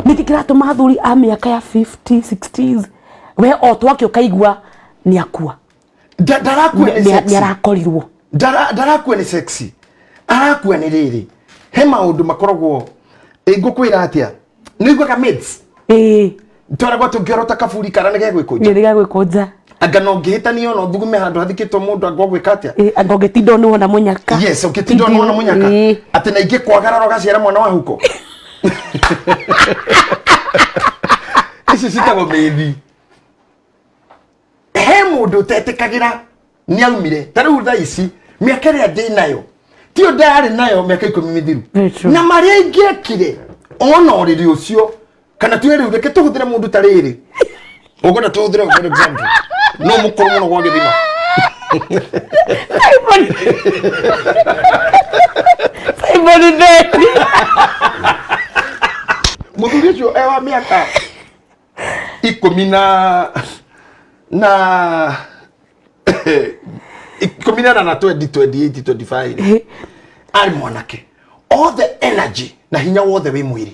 Nĩkĩ kĩratũma athuri a mĩaka ya 50 60s we o twake ũkaigua nĩ akua? Ndarakua nĩ sex. Nĩ arakorirwo. Ndarakua nĩ sexy, arakua nĩ rĩrĩ, he maũndũ makoragwo ngũkwĩra atĩa, nĩ iguaga maids Ĩĩ. twaragwo tũngĩorota kaburi kana nĩ gegwĩkũnja. Nĩ rĩgagwĩkũnja. Anga no ngĩhĩtania ona ũthugume handũ hathikĩtwo mũndũ, anga ũgwĩka atĩa? Ĩĩ, anga ũngĩtinda nĩ wona mũnyaka. Yes, ũngĩtinda nĩ wona mũnyaka. Atĩ na ingĩ kwagarara ũgaciara mwana wa huko. Ici citagwo mĩthi. He mũndũ ũtetĩkagĩra nĩ aumire. Ta rĩu thaa ici mĩaka ĩrĩa ndĩ nayo tiyo ndarĩ nayo mĩaka 10 mĩthiru. Very true. Na marĩa ingĩekire ona ũrĩrĩ ũcio, kana tuge rĩu reke tũhũthĩre mũndũ ta rĩrĩ ũkwenda tũhũthĩre, for example, no mũkũrũ mũno gwa gĩthima. Simon Simon Nderi. Mũthuri ũcio e wa mĩaka ikũmi na 18, 20, 28, 25, arĩ mwanake, all the energy na hinya wothe wĩ mwĩrĩ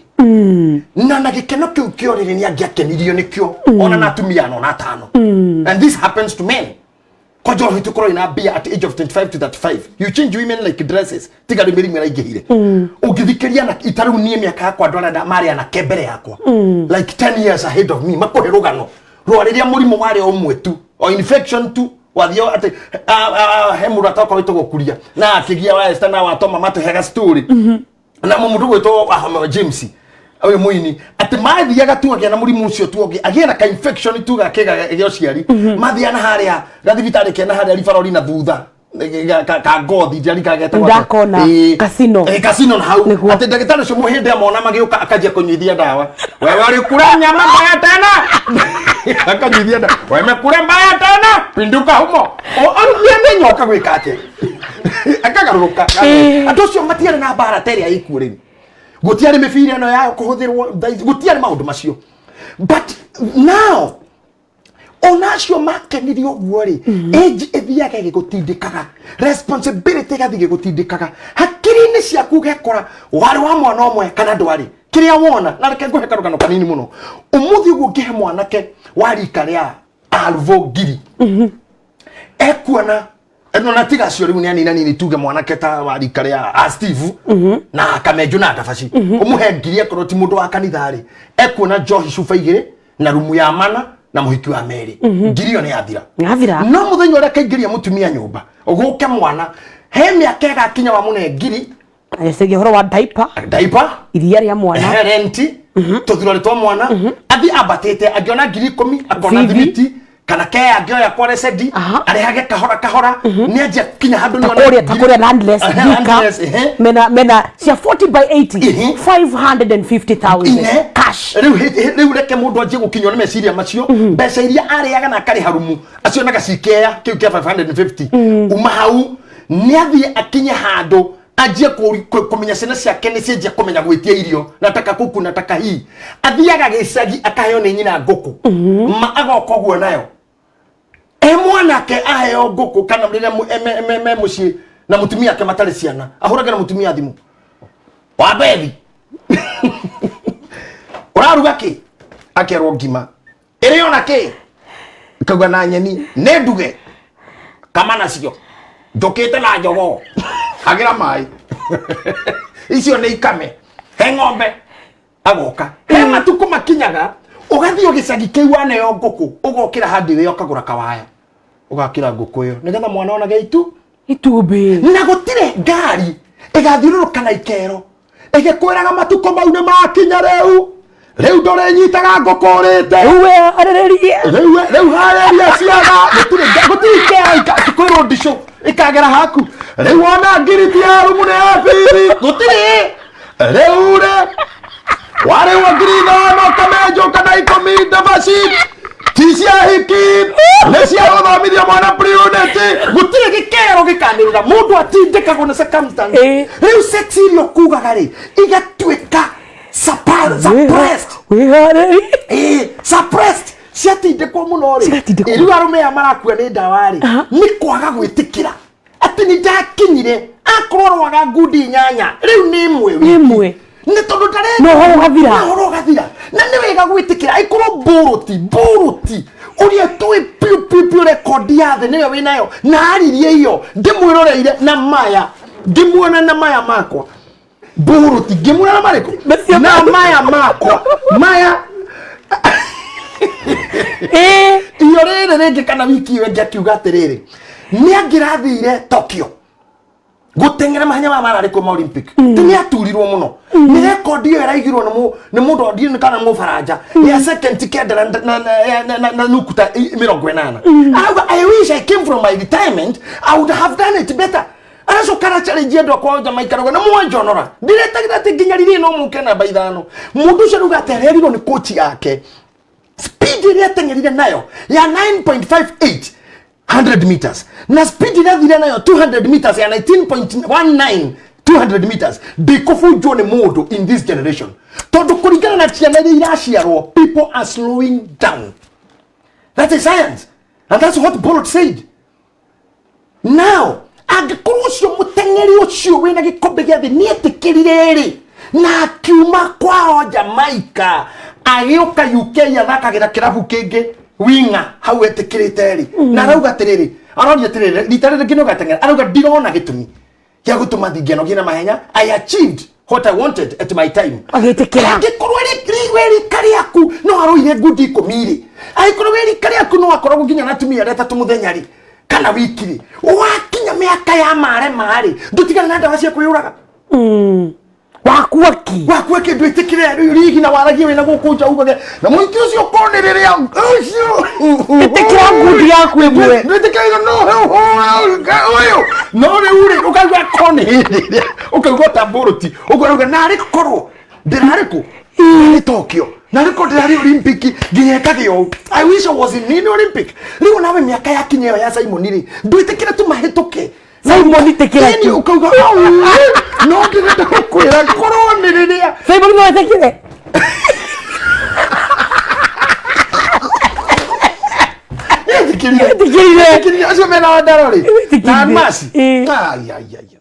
na gĩkeno kĩu kĩa ũrĩrĩ, nĩ angĩakenirio nĩkĩo ona na atumia ana ona atano. And this happens to men. Kwa njorohi tukorwo ina mbia at age of 25 to 35, you change women like dresses. Tiga rĩu mĩrimũ ĩraingĩhire ũngĩthikĩria na ita rĩu. Niĩ mĩaka yakwa, andũ arĩa marĩ anake mbere yakwa, like 10 years ahead of me, makũhe rũgano rwa rĩrĩa mũrimũ warĩ o ũmwe tu, o infection tu wathio atĩ he mũrata wakwa wĩtagwo Kuria na akĩgia wa Esther na wa Toma matũheaga story na mũndũ gwĩtwo Wahome James ũyũ mũini, atĩ mathiaga tu agĩa na mũrimũ ũcio tu ũngĩ, agĩa na ka infection tu gakĩga gĩa ũciari, mathiaga na harĩa gathibitarĩ kena harĩa ribarori na thutha ka ngothi njari kagetagwo atĩa? Ndakona. Ĩĩ. Casino. Ĩĩ, casino na hau. Nĩguo. Atĩ ndagĩtarĩ ũcio mũhĩndĩ amona magĩũka akanjia kũnyuithia ndawa, wewe ulikula nyama mbaya tena, akanyuithia ndawa, wewe kula mbaya tena, pinduka humo. Nyoka gwĩka atĩa, akagarũrũka. Andũ acio matiarĩ na mbara ta ĩrĩa ĩkuo rĩu, gũtiarĩ mĩbira ĩno ya kũhũthĩrwo thaa ici, gũtiarĩ maũndũ macio. But now ona acio makenirio ũguo rĩ, age ĩthiaga ĩgĩgũtindĩkaga, responsibility ĩgathiĩ ĩgĩgũtindĩkaga hakiri-inĩ ciaku, ũgekora warĩ wa mwana ũmwe kana ndwarĩ kĩrĩa wona. Na reke ngũhe karũgano kanini mũno. Ũmũthĩ ũguo ngĩhe mwanake wa rika rĩa arubo ngiri ekuona ĩno na tiga acio rĩu nĩ anini anini, tuge mwanake ta wa rika rĩa a Steve na Kamenju na Ndabaci, ũmũhe ngiri, akorwo ti mũndũ wa kanitha rĩ, ekuona njohi cuba igĩrĩ na rumu ya mana na mũhiki wa merĩ, ngiri ĩyo nĩ yathira. Yathira. No mũthenya ũrĩa kaingĩria mũtumia nyũmba, gũke mwana, he mĩaka ĩgakinya wa mũne ngiri. Agĩcenjia ũhoro wa diaper, diaper, iria rĩa mwana, ehe, renti, tũthurari twa mwana, athiĩ ambatĩte angĩona 10,000, akona Bibi. thimiti kana ke angĩoya kwa resedi, arehage kahora kahora, nĩ anjia kinya handũ nĩona kũrĩa ta kũrĩa Landless. Ehe, Thika. Landless, ehe. Mena cia 40 by 80, 550,000 Ine. cash. Rĩu rĩu reke mũndũ anjie gũkinywo nĩ meciria macio, mbeca iria arĩaga na akarĩha rumu acionaga cikea kĩu kĩa 550. Uma hau nĩ athiĩ akinye handũ anjie kũmenya ciana ciake nĩ cianjia kũmenya gwĩtia irio, nataka kuku, nataka hii. Athiaga gĩcagi akaheo nĩ nyina ngũkũ ma agoka ũguo nayo e mwanake, aheo ngũkũ kana rĩrĩa me mũciĩ na mũtumia ake matarĩ ciana, ahũragĩra mũtumia thimũ wa bethi, ũraruga kĩ? Akerwo ngima ĩrĩ ona kĩ, akauga na nyeni nĩ nduge kama nacio njũkĩte na njogoo, hagĩra maĩ icio nĩ ikame he ng'ombe. Agoka he matukũ makinyaga ũgathiĩ gĩcagi kĩu waneo ngũkũ, ũgokĩra handũ ĩyo ũkagũra kawaya ũgakĩra ngũkũ ĩyo nĩgetha mwana onage itu. Itumbĩ. Na gũtirĩ ngari ĩgathiũrũrũka na ikero ĩgĩkwĩraga matukũ mau nĩ makinya, rĩu rĩu ndũrĩnyitaga ngũkũ ũrĩte. Rĩu we harĩrĩrie. Rĩu rĩu harĩria ciana, gũtirĩ ikero kwĩrwo ndicũ ĩkagera haku, rĩu wona ngiri ti ya rumu nĩ ya bibi, gũtirĩ. Rĩu rĩ warĩhwo 5,000 Kamenjũ kana 10 Ndabaci, ti cia hiki, nĩ cia gũthomithia mwana pre-unit. Gũtirĩ gĩkero gĩkanĩrĩra, mũndũ atindĩkagwo nĩ circumstance. Rĩu sex iria ũkugaga rĩ igatuĩka suppressed. Wĩharĩrie. Ĩĩ, suppressed, ciatindĩkwo mũno rĩ. Cigatindĩkwo. Rĩu arũme aya marakua nĩ ndawa rĩ, nĩ kwaga gwĩtĩkĩra atĩ nĩ ndakinyire, akorwo rwaga ngundi inyanya rĩu nĩ ĩmwe wiki. Ĩmwe. Nĩ tondũ ndarenda. Na ũhoro ũgathira. Na ũhoro ũgathira. Wega gwĩtĩkĩra aikorwo Bolt Bolt ũrĩa tũĩ piũ piũ piũ rekondi ya thĩ nĩwe wĩnayo na aririe iyo ndĩmwĩroreire na maya ndĩmuona na maya makwa. Bolt ngĩmuona na marĩkũ? Macio. Na maya makwa maya. Iyo rĩrĩ rĩngĩ kana wiki ĩyo ĩngĩ akiuga atĩrĩrĩ, nĩ angĩrathire Tokyo gũteng'era mahenya maya mararĩ kuo ma Olympic, ti nĩ aturirwo mũno nĩ rekondi ĩyo ĩraigirwo nĩ mũndũ ndiũĩ kana mũbaranja ya second kenda na nukuta 80. Arauga, "I wish I came from my retirement, I would have done it better." Aracoka arachallenge andũ akwa Jamaica, arauga na mwanjonora ndiretagĩra atĩ nginya rĩrĩ no mũke namba 5. Mũndũ ũcio arauga atĩ arerirwo nĩ coach yake speed ĩrĩa ateng'erire nayo ya 9.58 100 meters na speed ĩrĩa athire nayo 200 meters ya 19.19 200 meters ndĩkũbunjwo nĩ mũndũ in this generation, tondũ kũringana na ciana iria iraciarwo, people are slowing down. That is science and that's what Bolt said. Now angĩkorwo ũcio mũteng'eri ũcio wĩna gĩkombe gĩa thĩ nĩetĩkĩrire rĩ na akiuma kwao Jamaica agĩũka UK athakagĩra kĩrabu kĩngĩ winga hau etĩkĩrĩte rĩ, na arauga atĩrĩrĩ, aroria atĩrĩrĩ, rita rĩrĩ nginya ũgateng'era, arauga ndirona gĩtũmi gĩa gũtũma thingĩnogie na mahenya. I achieved what I wanted at my time. Agĩtĩkĩra. Angĩkorwo wĩ rika rĩaku no aroire ngundi 10 rĩ, angĩkorwo wĩ rika rĩaku no akoragwo nginya na atumia arĩa atatũ mũthenya rĩ kana wiki rĩ, wakinya mĩaka ya mare marĩ ndũtigana na ndawa cia kwĩyũraga. Wakua ki. Wakua kĩndũ ĩtĩkĩre rĩu rigi na waragie wĩna gũkũ nja ugage na mũingĩ ũcio korwo nĩ rĩrĩa ũcio. Ĩtĩkĩra ngundi yaku ĩmwe. Ndwĩtĩkĩra no ũyũ no rĩu rĩ ũkaigua korwo nĩ hĩndĩ ĩrĩa ũkaigua ta Bolt ũkauga narĩ korwo ndĩrarĩ kũ, narĩ Tokyo, narĩ korwo ndĩrarĩ Olympic nginya ĩkagĩa ũũ. I wish I was in Olympic. Rĩu nawe mĩaka yakinya ĩyo ya Simon rĩ, ndwĩtĩkĩre tu mahĩtũke. Simon, ĩtĩkĩra Ĩni, tu. Ũkauga "Au, no ndĩrenda gũkwĩra korwo nĩ rĩrĩa." Simon no etĩkĩre. Etĩkĩrire. Etĩkĩrire. Etĩkĩrire acio mena wandaro rĩ Etĩkĩrire. na Masi. Ĩ. Ai, ai, ai.